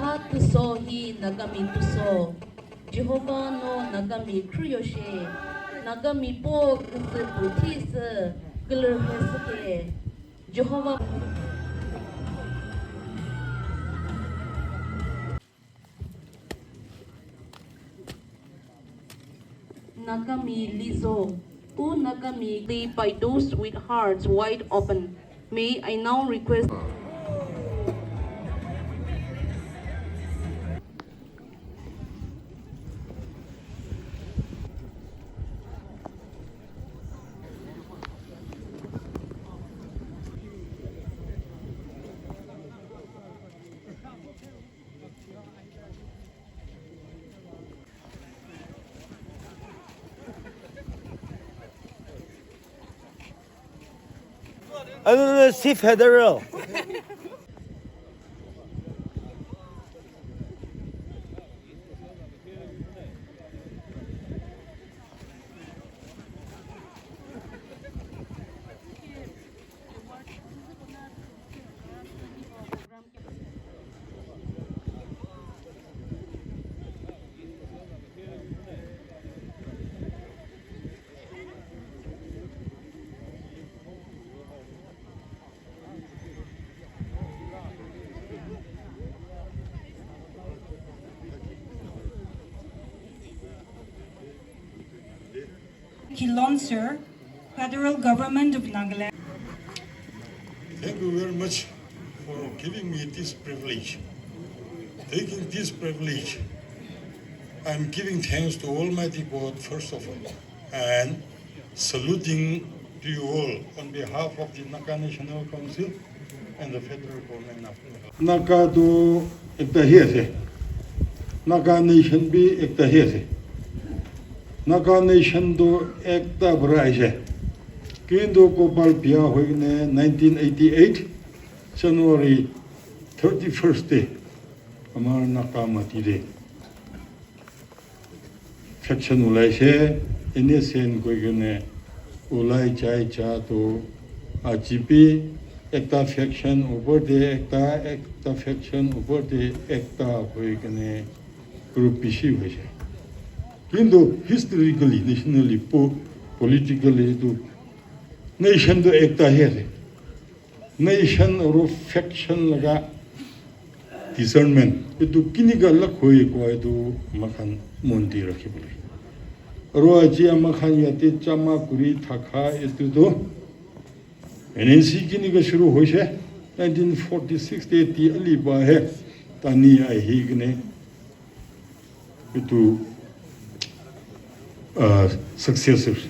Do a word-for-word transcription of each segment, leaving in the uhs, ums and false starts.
A tüso hi Nagami tüso. Jehovah no Nagami khrüyo she. Nagami po küsü pü thi sü külürhe süke. Jehovah. Nagami Lizo, O Nagami, led by those with hearts wide open. May I now request Another C Federal. Kilonser, Federal Government of Nagaland. Thank you very much for giving me this privilege. Taking this privilege, I'm giving thanks to Almighty God, first of all, and saluting to you all on behalf of the Naga National Council and the federal government of Naga. Naga to ekta hi ase. Naga nation bi ekta hi ase. Naga nation to ekta para ase. Kintu Gopal Bhuyya hoikene nineteen eighty-eight January thirty-first day, amar Naga mati te faction ulaise, N S N koikene ulai chai cha to aji bi ekta faction upor te ekta, ekta faction upor te ekta hoikene group bishi hoise. Kintu historically, nationally, po-, politically to nation to ekta hi ase. Nation aro faction laga discernment itu kinika lakhoi koi itu makhan mon di rakhi bole. Aro aji amakhan yate jama kuri thaka itu to N N C kinika shuru hoise, nineteen forty-six te ti ali ba he, tani ahi kene itu, uh, successors,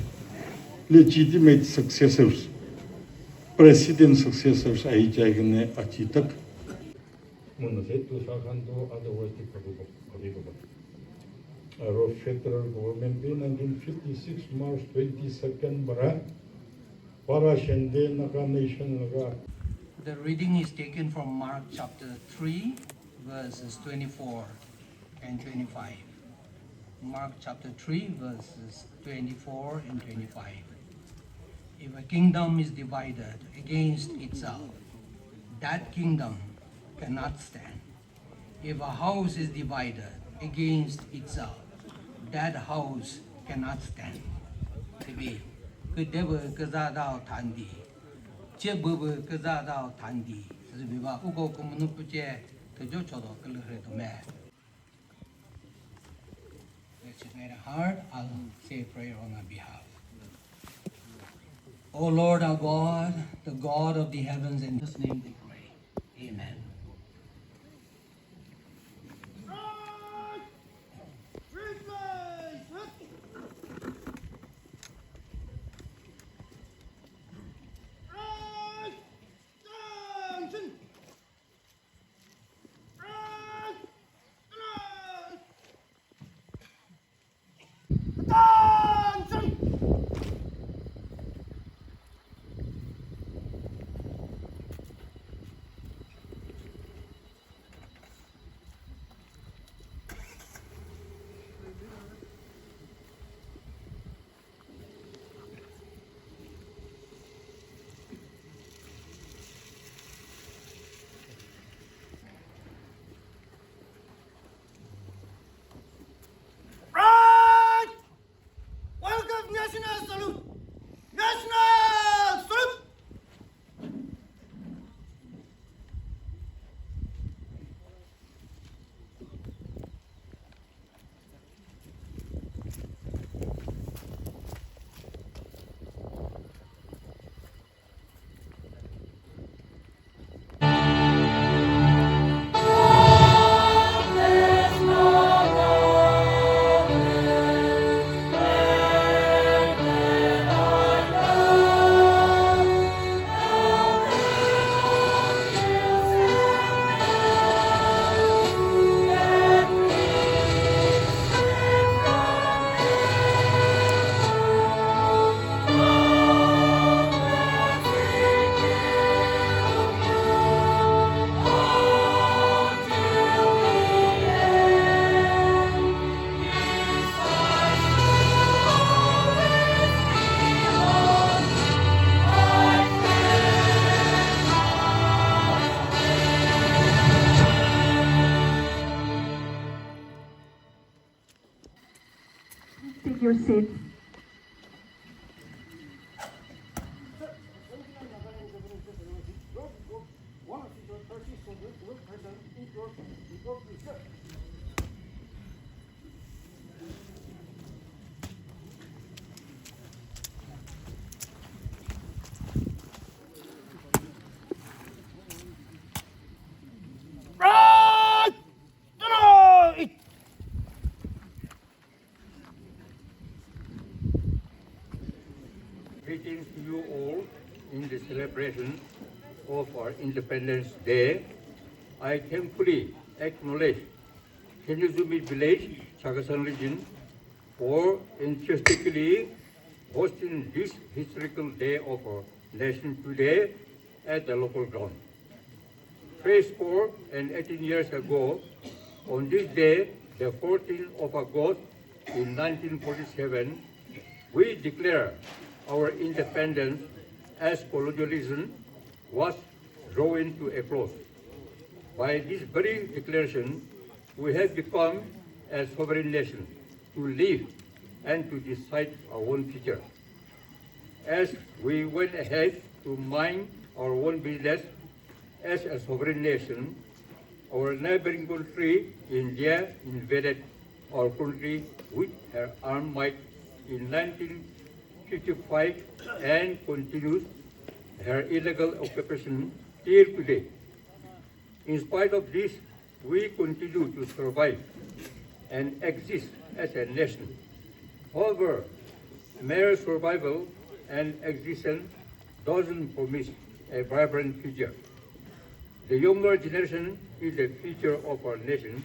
legitimate successors, president successors ahi jai kene aji tak. Munu se tu sa khan to otherwise ti kabu kabu kabu. Aro federal government bi nineteen fifty-six March twenty-second bara, para shende Naga Nation laga. The reading is taken from Mark chapter three, verses twenty-four and twenty-five. Mark chapter three, verses twenty-four and twenty-five. If a kingdom is divided against itself, that kingdom cannot stand. If a house is divided against itself, that house cannot stand. Tibi, küdevü küzadao thandi, chebüvü küzadao thandi, zibiba uko kumunu puche, tüjo chodo külühre dume. Let's unite our heart. I'll say a prayer on our behalf. O Lord our God, the God of the heavens, in Jesus' name we pray. Amen. Sit. Greetings to you all in the celebration of our Independence Day. I thankfully acknowledge Khenezumi Village, Chakhesang Region, for enthusiastically hosting this historical day of our nation today at the local ground. Three score and eighteen years ago, on this day, the fourteenth of August in nineteen forty-seven, we declare our independence as colonialism was drawing to a close. By this very declaration, we have become a sovereign nation to live and to decide our own future. As we went ahead to mind our own business as a sovereign nation, our neighboring country, India, invaded our country with her armed might in nineteen fifty-five and continues her illegal occupation till today. In spite of this, we continue to survive and exist as a nation. However, mere survival and existence doesn't promise a vibrant future. The younger generation is the future of our nation,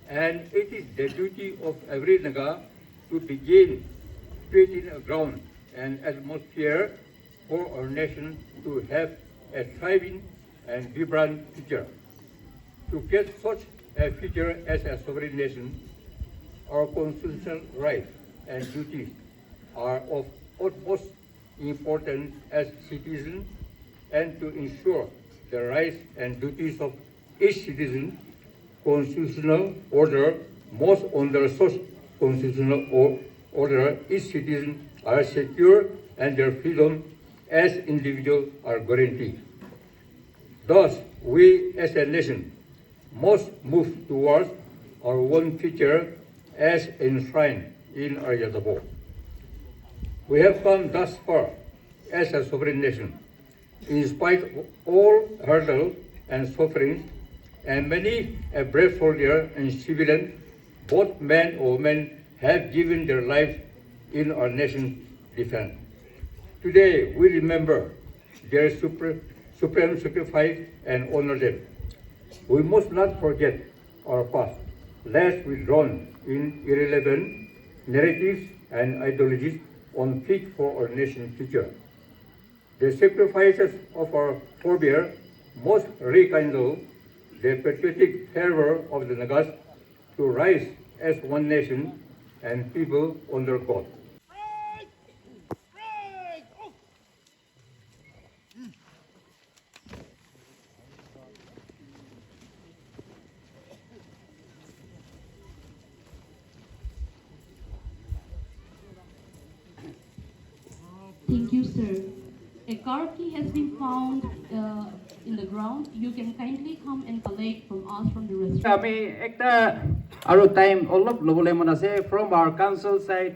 and it is the duty of every Naga to begin creating a ground and atmosphere for our nation to have a thriving and vibrant future. To get such a future as a sovereign nation, our constitutional rights and duties are of utmost importance as citizens, and to ensure the rights and duties of each citizen, constitutional order, most under such constitutional or-, order, each citizen are secure and their freedom as individual are guaranteed. Thus, we as a nation must move towards our own future as enshrined in Arya Dabo. We have come thus far as a sovereign nation, in spite of all hurdles and sufferings, and many a brave soldier and civilian, both men or women, have given their lives in our nation's defense. Today, we remember their supre-, supreme sacrifice and honor them. We must not forget our past, lest we drown in irrelevant narratives and ideologies unfit for our nation's future. The sacrifices of our forebears must rekindle the patriotic fervor of the Nagas to rise as one nation and people under God. Thank you, sir. A car key has been found, uh, in the ground. You can kindly come and collect from us from the restaurant. আমি একটা আরো টাইম অলপ ল'বলৈ মন আছে। From our council side,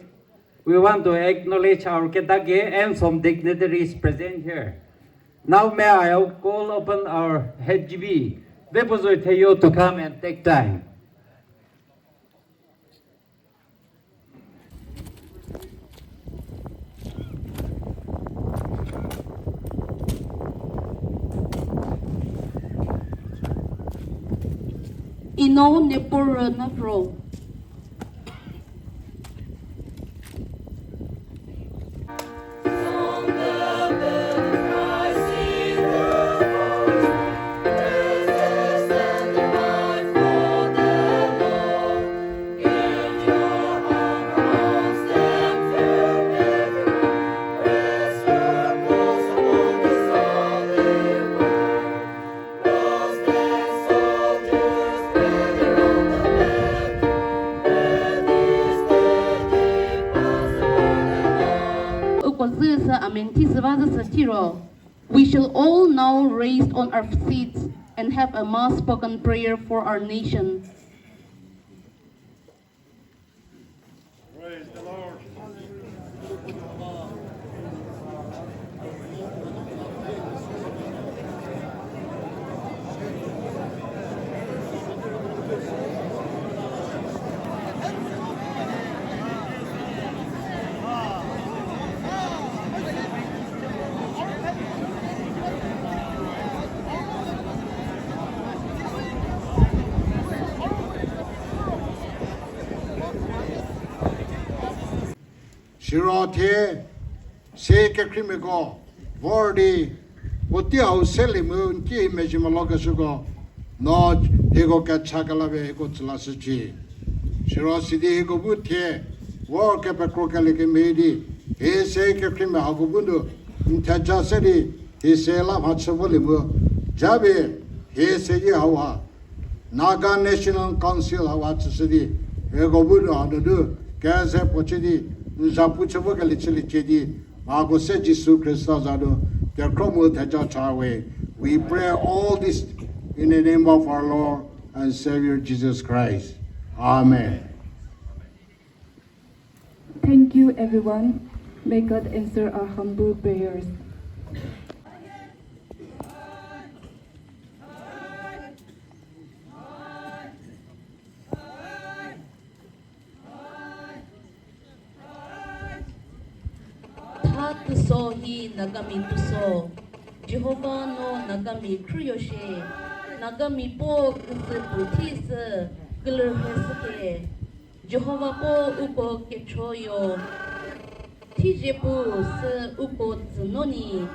we want to acknowledge our Ketake and some dignitaries present here. Now may I call upon our head G B, Vepuzoy Theyo, to come and take time. Ino nepor na pro. Shiro. We shall all now raise on our seats and have a mass spoken prayer for our nation. Praise the Lord. Shiro the se kekhrimiko vor di, puti hau seli mu nki mejima lo kesüko, no hiko kecha kala ve hiko tsüla süchi. Shiro sidi hiko bu the vor kepekro kali kemi di, he se kekhrimi hako bu nu ntheja se di, he se la mha chüvo li mu, jabi he se yi hau ha. Naga National Council hau ha tsüsüdi, ego bu do hanu du, keze pochidi, nzapu chebo kali chili chedi, mako se Jisu Krista zadu, kekro mu theja chawe. We pray all this in the name of our Lord and Savior Jesus Christ. Amen. Thank you, everyone. May God answer our humble prayers. Tha tüso hi Nagami tüso. Jehovah no Nagami khrüyo she. Nagami po küsü pu thi sü külürhe sü ke. Jehovah po uko kecho yo. Thije pu sü uko tsünoni.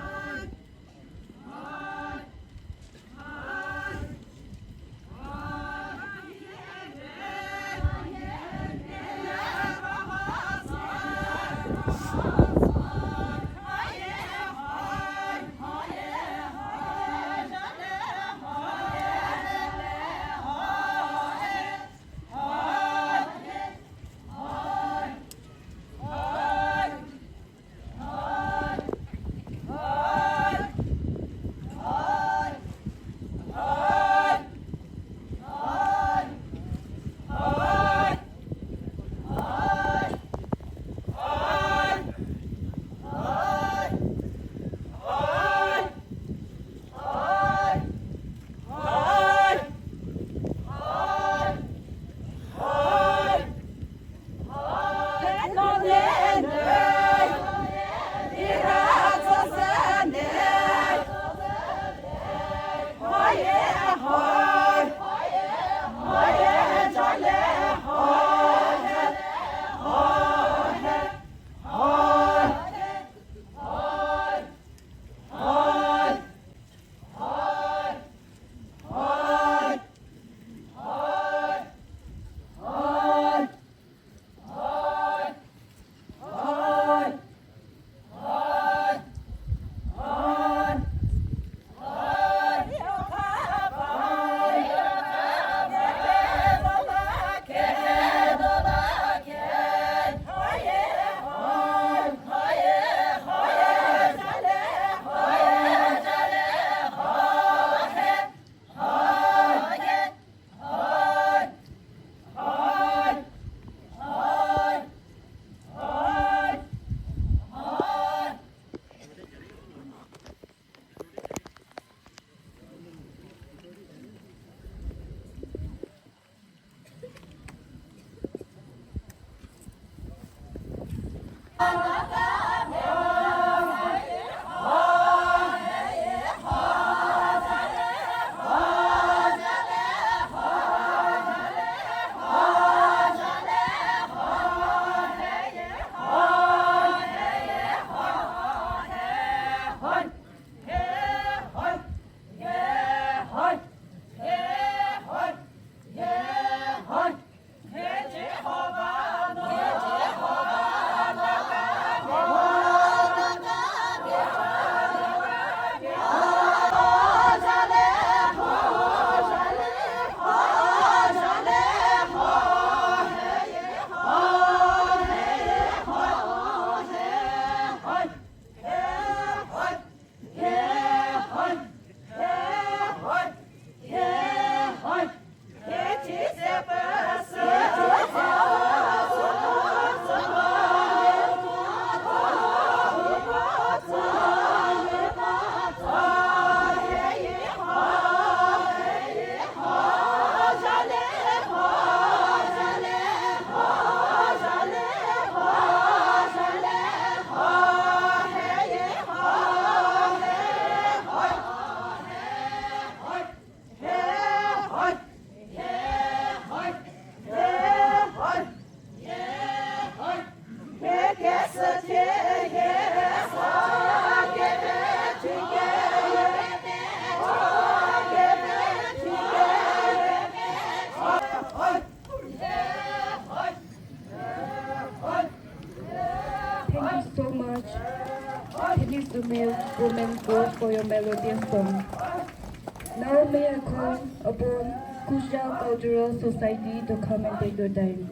Women Group for your melodious song. Now may I call upon Kuja Cultural Society to come and take your time.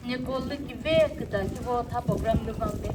Nikolü kive küta kivo tha program lü vang de.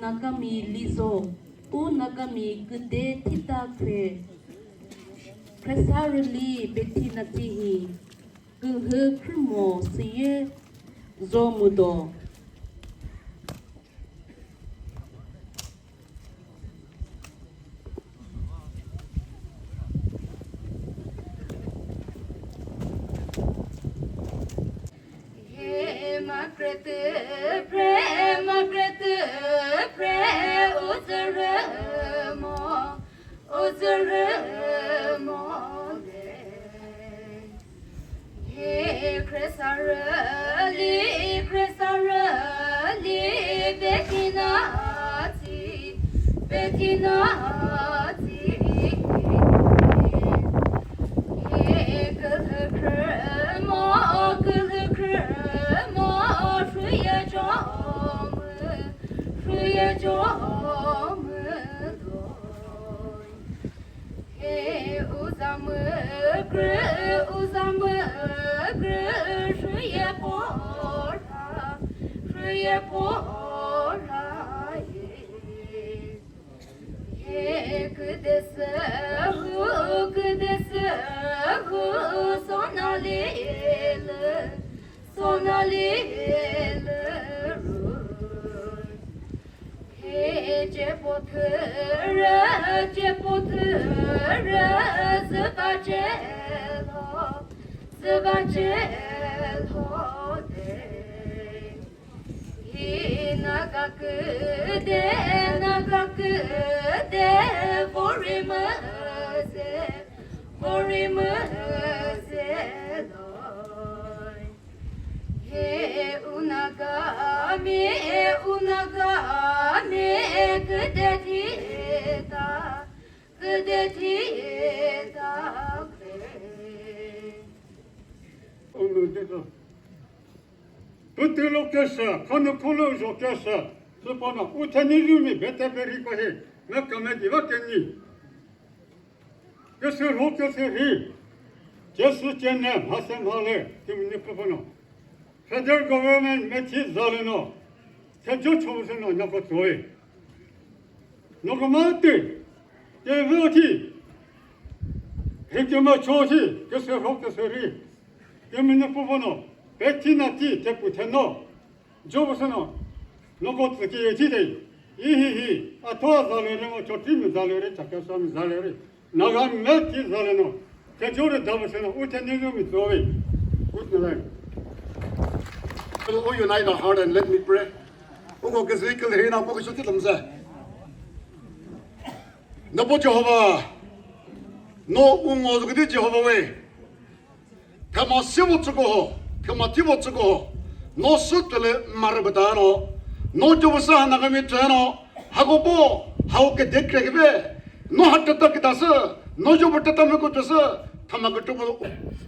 Nagami lizo, u Nagami küde thita khre, khresarüli bethi nati hi, künhü khrümo süye zo müdo. He makreti pre, makreti pre, uzürü mo, uzürü mo de. He khresarüli, khresarüli, bethi nati, bethi nati. He külhü khrümo, külhü khrümo, shüye jomü, shüye jomü do. He uzamü krü, uzamü krü, shüye pora, shüye pora ye. He küdesü hu, küdesü hu, sonali lü, sonali lü ru. He ce pothürü, ce pothürü, züba ce lo, züba ce lo de. Hi Naga küde, Naga küde, vori müze, vori müze lo. He u Nagami, he u Nagami, küde thita, küde thita khre. Onu de to. Pütü lo kesa, khanu khulu zo kesa, süpona, u thani yumi bete peri kohe, na kamedi va keni. Kesi ro kesi ri, kesi chene, mhase mhale, tümüni püpüno. Federal government methi zalüno, thejo chomsüno nako tsoi. Noko mati, te voti, hikima chothi, kesi ro kesi ri, tümüni püpüno, pethi nati, te putheno. Job seno, noko tsüki ye thi de, ihihi, athoa zalere mo, chotimi zalere, chakasami zalere, Nagami thi zaleno, kechore dabu seno, u thani yumi tsoi. Good night. Will you unite our heart and let me pray? Uko kesi kele hina ko kesi tilamse. Napo Jehovah, no ungo zukidi Jehovah we. Thüma sivo tsüko ho, thüma thivo tsüko ho, no sü tele marü bata no, no jobu sa Nagami tüno, hako bo, hako ke dekre ke be, no hatata kita sü, no jobu tata me ko tüsü, thüma ke tubo.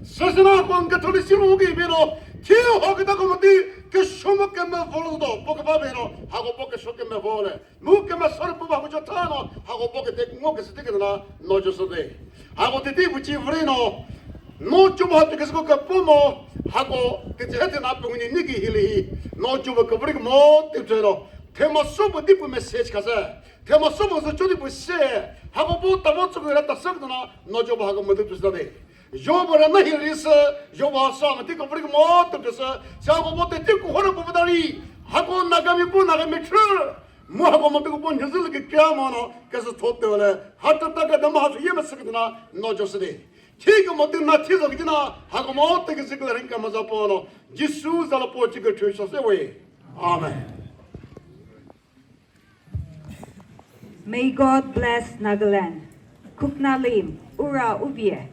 Sasana ko ang ke tholi sivo ke be no, thi ho kita ko mati, ke shomo ke me volo do, po ke ba be no, hako bo ke sho ke me vole. Mu kema sor pu ba hu cho tha no, hako po ke te ngo ke siti ke na, no jo so de. Hako te ti bu chi vre no, no chu ba te ke so ke pu mo, hako te che te na pu ni ni ki hi li hi, no chu ba ke vre mo te che no. Thüma so bu di pu message ka sa. Thüma so bu so chu di pu se. Hako po ta mo chu ke ra ta sa ke na, no chu ba hako mo te tu sa de. Job ra na hi ri sü, Job ha sa ma ti ko vri mo tu sü, sa ko mo te ti ko hora po da ri. Hako Nagami pu Nagami chü. Mo hako mo te ko po nyi zü ke kya mo no, ke sü thot te le. Hatata ka dama ha ye ma sü na, no jo sü de. Thi ko mo te na thi zo ki na, hako mo te ke sü ke ring ka ma za po no. Jisu za la po chi ke chü sa se we. Amen. May God bless Nagaland. Khupna lim, ura ubie.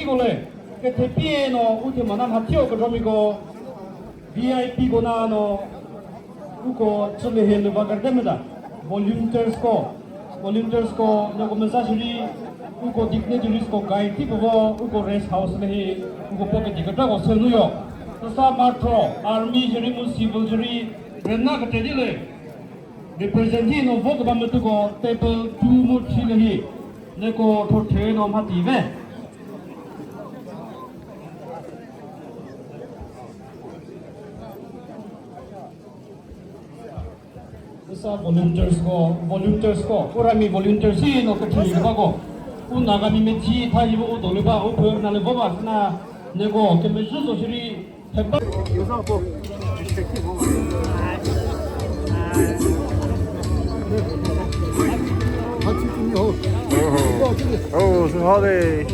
Ikole, ke thepi no uthi mana mhathio ke dhomi ko. V I P ko na no uko chüme he lü va kürte meta. Volunteers ko, volunteers ko, neko mesa shiri uko dignitaries ko guide thi povo uko rest house le hi uko pocket dikata ko senu yo. Tüsa matro, army shiri mu civil shiri rena kete dile. Represent hi no vo kaba mütüko table two mu three le hi. Neko thothe no mha tive. Usa volunteers ko, volunteers ko, urami volunteers hi no kathi ba ko. U Nagami methi tha yi u dolu ba, u phö na le vo ba na neko kemezü zo shiri. Oh, so how they?